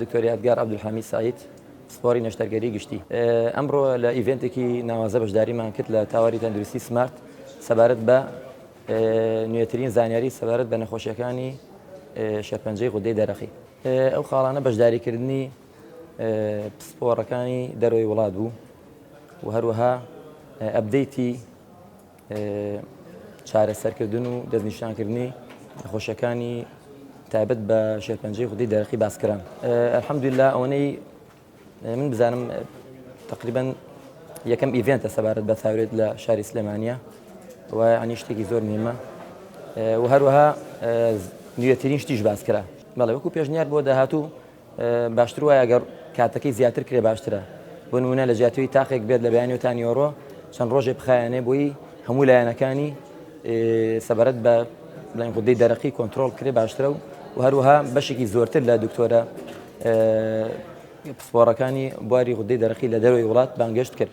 دکتۆر یادگار عەبدولحەمید سەعید، پسپۆڕی نەشتەرگەری گشتی. ئەمڕۆ لە event ێکی ناوازە بەشداریمان کرد لە تاوەری تەندروستی سمارت سەبارەت بە نوێترین زانیاری سەبارەت بە نەخۆشیەکانی شێرپەنجەی غودەی دەرەقی. ئەو خاڵانە بەشداریکردنی پسپۆڕەکانی دەرەوەی وڵات بوو و هەروەها update ی چارەسەرکردن و دەستنیشانکردنی نەخۆشیەکانی تایبەت بە شێرپەنجەی غودەی دەرەقی باسکران. الحمدللە ئەوەنەی من بزانم تقریبا یەکەم event ە سەبارەت بە thyroid لە شاری سلێمانیە و ینی شتێکی زۆر مهمە و هەروەها نوێترین شتیش باس کرا. بەڵێ وەکو پێشنیار بۆ داهاتوو باشتر وایە گەر کاتەکەی زیاتر کرێ باشترە بۆ نمونە لە جیاتوی تاقێک بێت لە بەیانی و تا نیوەڕۆ چەند ڕۆژێ بخایەنێ بۆی هەموو لایەنەکانی سەبارەت بە بڵێن غودەی دەرەقی کۆنترۆڵ بکرێ باشترە و و هەروەها بەشێکی زۆرتر لە دکتۆرە پسپۆڕەکانی بواری غودەی دەرەقی لە دەرەوەی وڵات بانگێشت کرد.